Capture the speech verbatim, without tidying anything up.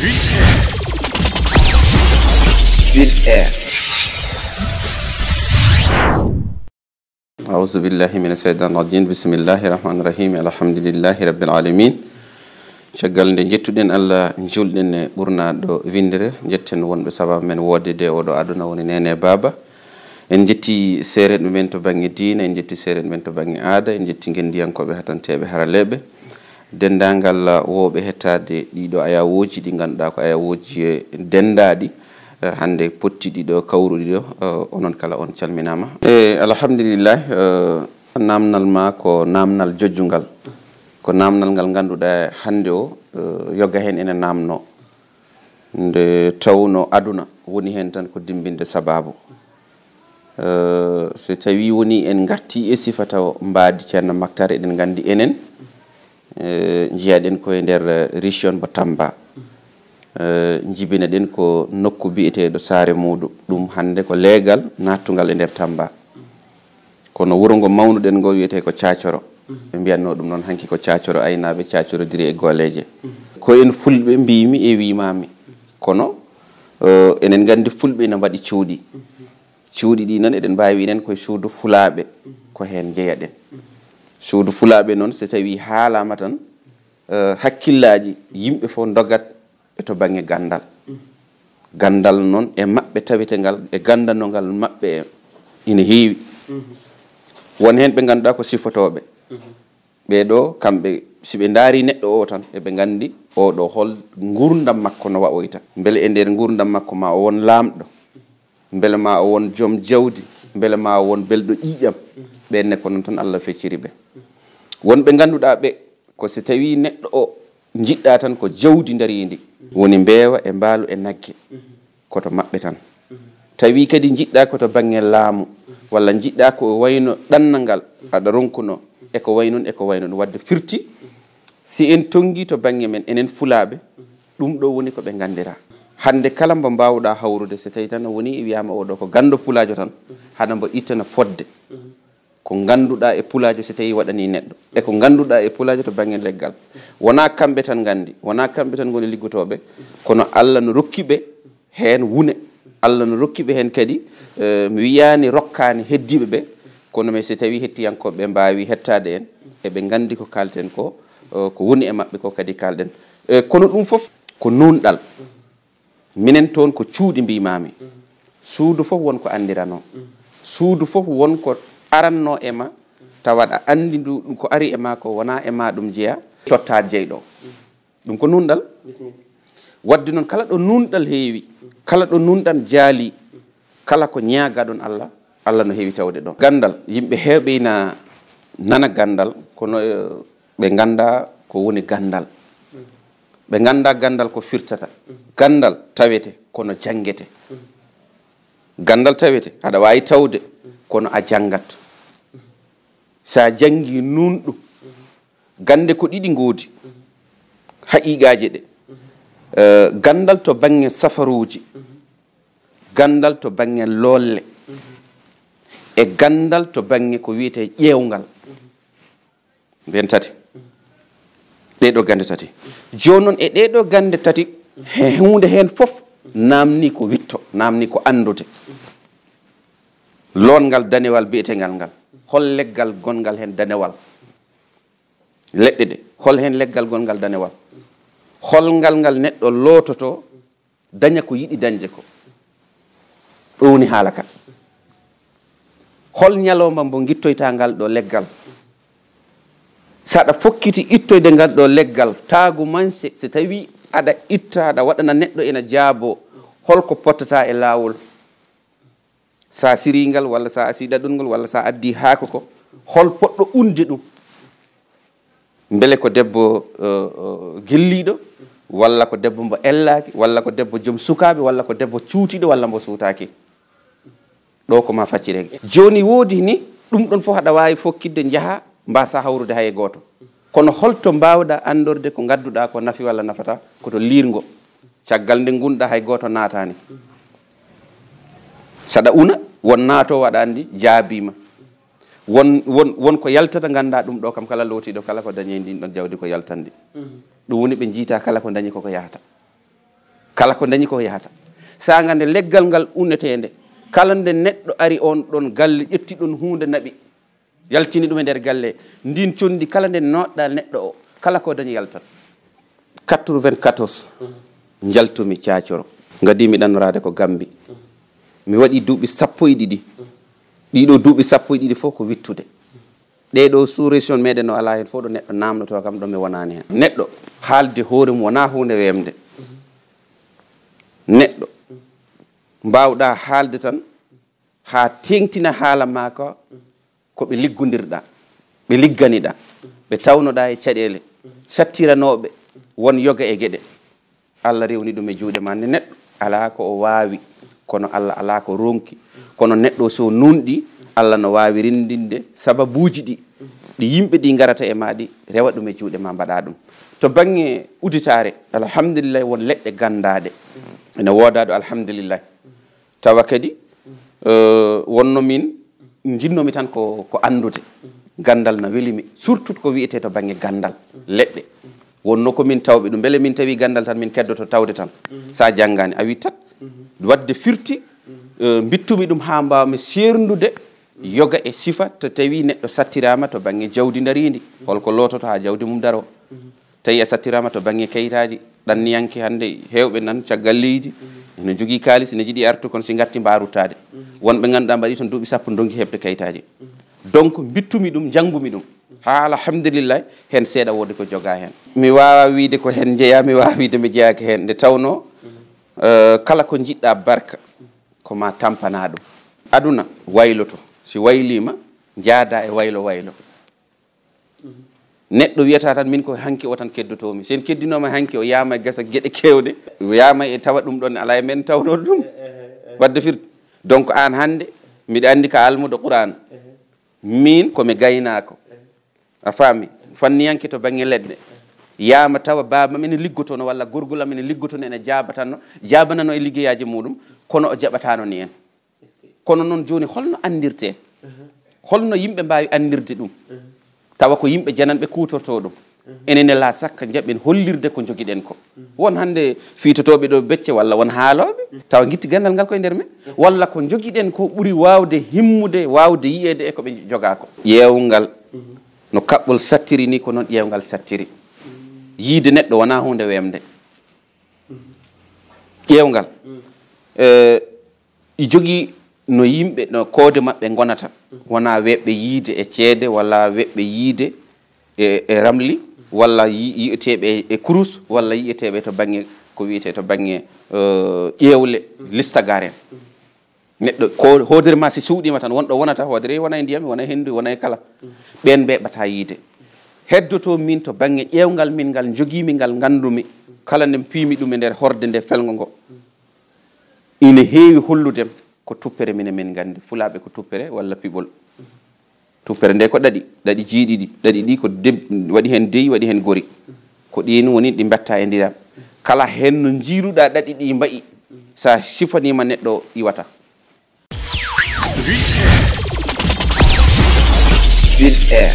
Vite Air. أعوذ بالله من الشيطان الرجيم. بسم الله الرحمن الرحيم. الحمد لله رب العالمين. Caggal nde njettuɗen Allah, njuulɗen e ɓurnaaɗo winndere, njetten wonɓe sababu men woodde e oɗo aduna, woni neene e baaba. En njetti seerenɓe men to bannge diine, en njetti seerenɓe men to bannge aada, en njetti ngenndiyankooɓe, hatanteeɓe, haraleeɓe, denndaangal wooɓe hettaade ɗiɗo ayawooji ɗi ngannduɗaa ko ayawooji denndaaɗi, eh, hannde potti ɗiɗo, kawruɗi ɗo, eh, onon kala on calminaama. E alhamdulillah, eh, naamnal ma ko naamnal jojjungal. Ko naamnal ngal ngannduɗaa hannde o, eh, yoga heen ene naamnoo. Nde tawno aduna woni heen tan ko dimmbinde sabaabu. Eh, so tawii woni en ngartii e sifa taw mbaadi Ceerno Maktar, eɗen nganndi enen, eh, njiyaɗen ko e nder, eh, région mbo Tamba. Eh, njibinaɗen ko nokku biyeteeɗo Saare Muudu. Ɗum hannde ko leegal naattungal e nder Tamba. Kono wuro ngo mawnuɗen ngo wiyetee ko Caacoro. Ɓe mbiyatnoo ɗum noon hanki ko Caacoro aynaaɓe, Caacoro diri e gooleeje. Ko en Fulɓe mbiymi e wiimaami. Kono, eh, enen nganndi Fulɓe ina mbaɗi cuuɗi. Cuuɗi ɗi noon eɗen mbaawi enen koye suudu Fulaaɓe, ko heen njeyaɗen. Suudu Fulaaɓe noon, so tawii haalaama tan, eh, hakkillaaji yimɓe fof ndogat e to bannge ganndal. Ganndal noon e maɓɓe tawetee ngal, e ganndanongal maɓɓe e ina heewi. Won heen ɓe ngannduɗaa ko sifotooɓe. Ɓee ɗo, kamɓe, si ɓe ndaari neɗɗo o tan, eɓe nganndi oɗo hol nguurndam makko no waɗoyta. Mbele e nder nguurndam makko ma o won laamɗo, mbele ma o won joom jawdi, mbele ma o won belɗo ƴiiƴam. Ɓeen ne ko noon tan Allah fecciri ɓe. Won ɓe ngannduɗaa ɓe, ko si tawii neɗɗo o njiɗɗaa tan ko jawdi ndariindi, woni mbeewa e mbaalu e nagge. Ko to maɓɓe tan. Tawi kadi njiɗɗaa ko to bannge laamu, walla njiɗɗaa ko wayno ɗannangal, aɗa ronkuno, e ko way noon, e ko way noon. Wadde firti, si en tonngii to bannge men, enen Fulaaɓe, ɗum ɗo woni ko ɓe nganndiraa. Hannde kala mbo mbaawɗaa hawrude, so tawii tan woni wiyaama oɗo ko ganndo pulaajo tan, hana mbo ittana fodde. Ko ngannduɗaa e pulaajo so tawii waɗanii neɗɗo. E ko ngannduɗaa e pulaajo to bannge leggal. Wonaa kamɓe tan nganndi, wonaa kamɓe tan ngoni liggotooɓe, kono Allah no rokki ɓe heen wune. Allah no rokki ɓe heen kadi, eh, mi wiyaani rokkaani heddiiɓe ɓe, kono mais so tawii hettiyankooɓe ɓe mbaawi hettaade en, eɓe nganndi ko kaalten ko, eh, ko woni e maɓɓe ko kadi kaalɗen. Eh, kono ɗum fof ko nuunɗal. Minen toon ko cuuɗi mbiimaami. Suudu fof won ko anndiranoo. Suudu fof won ko arannoo e ma, tawa aɗa anndi ndu, ɗum ko ari e ma ko wonaa e ma ɗum jeyaa, totta jeyɗo. Ɗum ko nuunɗal. Bismillah. Wadde noon, kala ɗo nuunɗal heewi, kala ɗo nuunɗal jaali, kala ko ñaagaɗon Allah, Allah no heewi tawde ɗon. Ganndal, yimɓe heewɓe ina nana ganndal, kono, eh, ɓe nganndaa ko woni ganndal. Ɓe nganndaa ganndal ko firtata. Ganndal tawete kono janngete. Ganndal tawete, aɗa waawi tawde kono a janngat. So a janngii nuunɗu, gannde ko ɗiɗi ngoodi, haqiiqaaji ɗe. Eh, ganndal to bannge safaruuji, ganndal to bannge loolle, e ganndal to bannge ko wiyetee ƴeewngal. Nden tati. Ɗee ɗoo gannde tati. Jooni noon, e ɗee ɗoo gannde tati, he huunde heen fof naamnii ko witto, naamnii ko anndude. Loolngal danewal biyetengal ngal, hol leggal gonngal heen danewal? Leɗɗe ɗe, hol heen leggal gonngal danewal? Hol ngal ngal neɗɗo loototoo daña ko yiɗi dañde ko? Ɗo woni haala ka. Hol ñalawma mbo ngittoyta ngal ɗo leggal? So aɗa fokkiti ittoyde ngal ɗo leggal, taagu manse, so tawii aɗa itta, aɗa waɗana neɗɗo ena jaaboo, hol ko pottata e laawol? So a sirii ngal, walla so a asii ɗaɗol ngol, walla so a addii haako ko, hol poɗɗo unde ɗum? Mbele ko debbo, eh, eh, gelliiɗo, walla ko debbo mbo ellaaki, walla ko debbo joom sukaaɓe, walla ko debbo cuutiiɗo, walla mbo suutaaki? Ɗo ko ma facciree. Jooni woodi ni, ɗum ɗon fof aɗa waawi fokkitde, njaha, mbaasa hawrude hay e gooto. Kono holto mbaawɗaa anndorde ko ngadduɗaa ko nafi walla nafataa? Ko to liirngo. Caggal nde ngunɗaa hay gooto naataani. Saɗa una, won naatoowo aɗa anndi, jaabiima. Won, won, won ko yaltata, nganndaa ɗum ɗo kam, kala lootiiɗo, kala ko dañi ndin ɗon jawdi ko yaltanndi. Ɗum woni ɓe njiita kala ko dañi koko yahata. Kala ko dañi ko yahata. Saanga nde leggal ngal uneteende, kala nde neɗɗo ari on ɗon galle, ƴetti ɗon huunde naɓi, yaltini ɗum e nder galle, ndin conndi kala nde noɗɗa neɗɗo o, kala ko dañi yaltat. Quatre-vingt-quatorze, njaltumi Caacoro. Ngadimi ɗannoraade ko Gambi. Mi waɗi duuɓi sappo e ɗiɗi. Ɗiɗo duuɓi sappo e ɗiɗi fof ko wittude. Ɗee ɗo sous-région meɗen o alaa heen fof ɗo neɗɗo naamnotoo kam ɗo mi wonaani heen. Neɗɗo haalde hoore mum wonaa huunde weemde. Neɗɗo mbaawɗaa haalde tan haa teeŋtina haala maa ko, ko ɓe liggondirɗaa, ɓe ligganiɗaa, ɓe tawnoɗaa e caɗeele, sattiranooɓe won yoga e geɗe. Allah rewni ɗum e juuɗe maa. Ne neɗɗo alaa ko o waawi, kono Allah alaa ko ronki. Kono neɗɗo so nunɗi, Allah no waawi renndinde sababuuji ɗi, ɗi yimɓe ɗi ngarata e maa ɗi, rewa ɗum e juuɗe maa, mbaɗa ɗum. To bannge uditaare, alhamdulillahi, won leɗɗe ganndaaɗe. Ene woodaa ɗo, alhamdulillahi. Tawa kadi, eh, wonno min, njinnoomi tan ko, ko anndude. Ganndal na weli mi, surtout ko wiyetee to bannge ganndal, leɗɗe. Wonno ko min tawɓe ɗum. Mbele min tawi ganndal tan, min keddoto tawde tan. Sa janngaani, a wittat. Waɗde firti, eh, mbittumi ɗum haa mbaawmi seerndude yoga e sifa to tawi neɗɗo sattiraama to bannge jawdi ndariindi. Holko loototo haa jawdi mum daroo? Tawi a sattiraama to bannge kayitaaji, ɗanniyanke hannde heewɓe nan caggal leydi, ene jogii kaalis, ene jiɗi artu, kono si ngatti mbaa ruttaade. Wonɓe ngannduɗaa mbaɗi toon duuɓi sappo ndonki heɓde kayitaaji. Donc, mbittumi ɗum, njanngumi ɗum. Haa alhamdulillahi, heen seeɗa woodi ko jogaa heen. Mi waawaa wiyde ko heen njeyaa, mi waawaa wiyde mi jeyaaka heen. Nde tawnoo, eh, kala ko njiɗɗaa barka, ko ma tampanaa ɗum. Aduna wayloto. Si wayliima, njaadaa e waylo waylo. Neɗɗo wiyata tan, min ko hanki o tan keddotoomi. Sen keddinooma hanki o, yaama e gasa geɗe keewɗe, yaama e tawa ɗum ɗon alaa e men tawnoo ɗum. Waɗde firti. Donc, aan hannde, miɗa anndi ka almudo Qur'an. Min ko mi gaynaako. A faami? Fanniyanke to bannge leɗɗe. Yaama tawa baaba men liggotono walla gorgol amen liggotono, ene jaabatanno, jaabanano e liggeyaaji muɗum, kono o jaɓataano ni en. Kono noon jooni, holno anndirtee? Holno yimɓe mbaawi anndirde ɗum? Tawa ko yimɓe jananɓe kuutortoo ɗum. Enen e la sakka njaɓen hollirde ko njogiɗen ko. Won hannde fiitotooɓe ɗo becce walla won haalooɓe, tawa ngitti ganndal ngal koye nder men. Walla ko njogiɗen ko ɓuri waawde himmude, waawde yiyeede e ko ɓe jogaa ko. Ƴeewngal no kaɓɓol sattiri ni, ko noon ƴeewngal sattiri. Yiide neɗɗo wonaa huunde weemde. Ƴeewngal, eh, i jogii no yimɓe, no koode maɓɓe ngonata. Wonaa weɓɓe yiide e ceede, walla weɓɓe yiide e, e ramli, walla yi-, yiyeteeɓe e kurus, walla yiyeteeɓe to bannge, ko wiyetee to bannge, eh, ƴeewle, listagaar en. Neɗɗo ko hoodere ma si suuɗiima tan, won ɗo wonata, hoodere wona e ndiyam, wona e henndu, wona e kala. Ɓeen mbeɓataa yiide. Heddotoo min to bannge ƴeewngal min ngal njogiimi, ngal nganndumi, kala nde piimi ɗum e nder horde nde felngo ngo, ine heewi holludem ko tuppere minen min nganndi. Fulaaɓe ko tuppere walla piɓol. Tuppere nde ko ɗaɗi, ɗaɗi jeeɗiɗi, ɗaɗi ɗi ko deb-, waɗi heen deyi, waɗi heen gori. Ko ɗiin woni ɗi mbatta e ndiyam. Kala heen no njiiruɗaa ɗaɗi ɗi mba'i, sa sifaniima neɗɗo iwata. Vide Air.